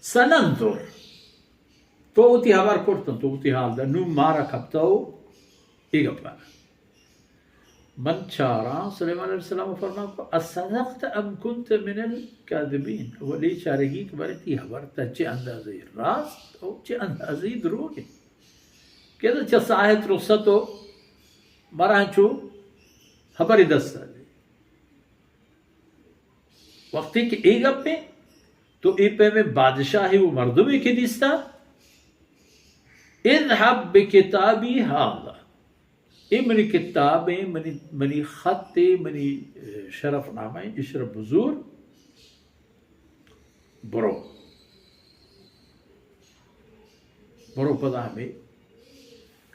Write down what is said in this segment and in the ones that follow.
سننظر، تو وتی ہبر کرتن، تو وتی حال دہ، نوں مارا کپتہ و اے گپانا۔ من چاراں، سلیمان علیہ السلام فرمان کو، اصدقت ام کنت من الکاذبین، ولی چارگی کہ بارے تی ہبر تا چہ اندازے راست او چہ اندازے دروگ انت۔ کہ چہ ساہت رخصت و مارا انچو ہبری دست آ دی۔ وقتی کہ اے گپ انت، تو اے پیمیں بادشاہے و مردمے کہ دیستا، اذهب بکتابی هذا، اے منی کتاب انت، منی، منی خط انت، منی، اے، شرف نامہ انت، اشرا بزور، برو۔ برو پدا ہمے،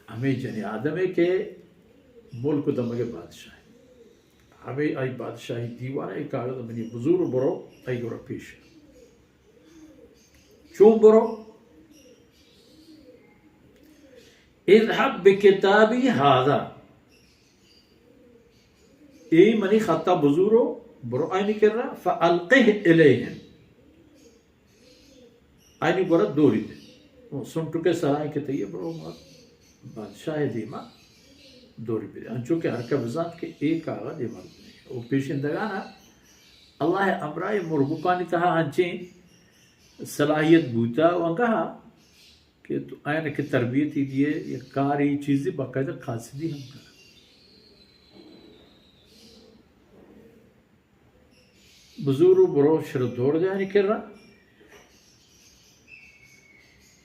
ہمے جنی آدمے کہ ملک و دمگے بادشاہ انت۔ ہمے آئی بادشاہی دیوان ء، اے کاغذ منی بزور و برو آئی گورا پیش۔ چون برو؟ اذهب بکتابی هذا، اے منی خطا بزور و برو آئینی کرا، فالقه الیهم، آئینی گورا دوری دے۔ سنٹکے سرائیں کہ تئی برو ما بادشاہ دیما دوری بدے۔ انچو کہ ہر کہ بزانت کہ اے کاغذ اے مردم انت۔ و پیشندگانا اللہ امرائے مرگکانی تہا انچیں صلاحیت بوتا و انگہا کہ تو آئین کہ تربیتی دیے، یک کاری چیزی باقاعدہ قاصدی ہم کرا۔ بزور و برو شر دور دیانی کرا۔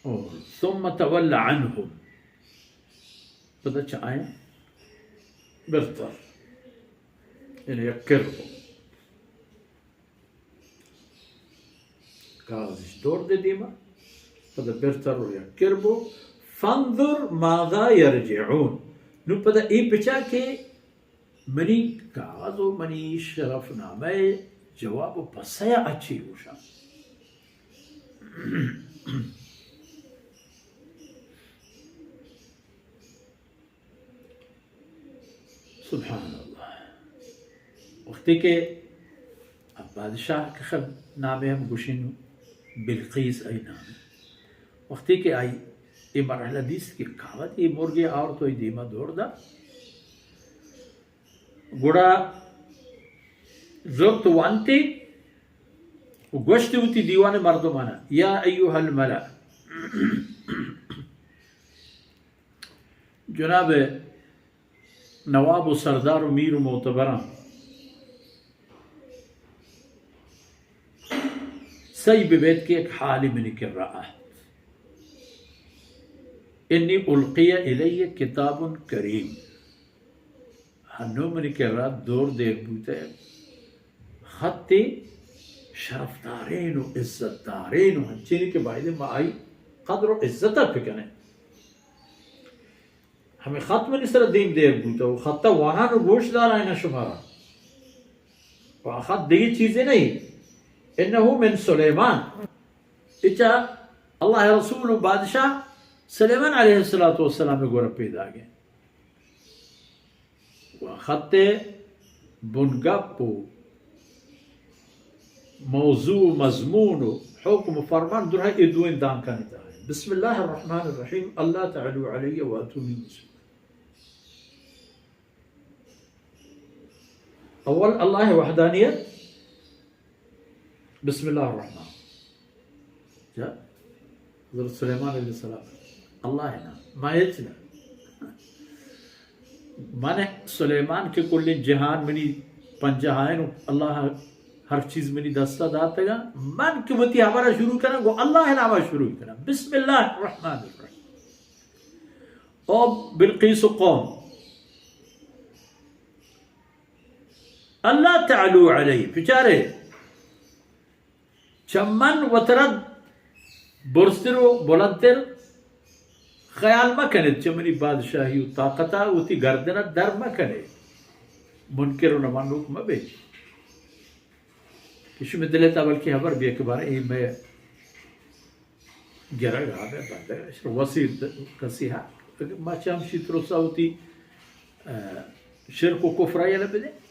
او، ثم تول عنهم۔ پدا چہ آئین برتر۔ یعنی یک کر بو۔ کاغذش دور دے دیما۔ پدا برتر و یک کر بو۔ فانظر ماذا یرجعون۔ نو پدا اے پچا کہ منی کاغذ و منی شرف نامہ جواب و پسہ ء اچی گوشاں۔ سبحان اللہ۔ وقتی کہ بادشاہ کہ خب نامے ہم گوشین، بلقیس ای نام۔ وقتی کہ آئی اے مرحلہ دیست کہ کاغذ اے مرگے آورت و اے دیما دور دا، گڑا زرت وانتی و گوشتی وتی دیوان مردمانا، یا ایها الملأ، جناب نواب و سردار و میر و معتبراں، سہی بہ بیت کہ یک حالے منی کرا ات۔ انی القی الی کتاب کریم۔ ہنو منی کرا دور دیگ بوتہ خطے شرفدارین و عزتدارین و ہنچینی کہ بایدیں ما آئی قدر و عزت ء بکنیں۔ ہمے خط منی سرا دیم دیگ بوتہ و خطا وانان و گوش دارائیناں شمارا۔ و آ خط دگہ چیزے نہ انت۔ انه من سلیمان۔ اچا اللہ رسول و بادشاہ سلیمان علیہ الصلوۃ والسلام گورا پیداگیں۔ و خط بنگپ و موضوع و مضمون و حکم و فرمان درہ اے دوئیں دانکانی تہا۔ بسم اللہ الرحمن الرحیم، اللہ تعالی علی و اتونی مسلم۔ اول اللہ وحدانیت، بسم اللہ الرحمن۔ چا؟ حضرت سلیمان علیہ السلام۔ اللہ نہ، ما ہچ نہ۔ من سلیمان کہ کلیں جہان منی پنجہ آئین و اللہ ہر چیز منی دستا داتگا۔ من کہ وتی ہبرا شروع کناں، گو اللہ ناما شروع کناں۔ بسم اللہ الرحمن الرحیم۔ او بلقیس و قوم، اللہ تعالی علی، بچارے، چہ من وترا برزتر و بلندتر خیال مکنید، چہ منی بادشاہی و طاقتا وتی گردنا در مکنید۔ منکر و نمانوک مبید کہ شمی دلتا بلکہ ہبر بیا کہ بارے اے مئے گرگ ہا بہ بندگ اشر وسیل کسی ہا۔ ما چہ ہمشی ترسا وتی، آ، شرک و کفرا یلہ بدیں۔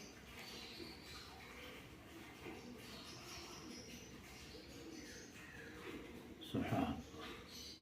سبحان۔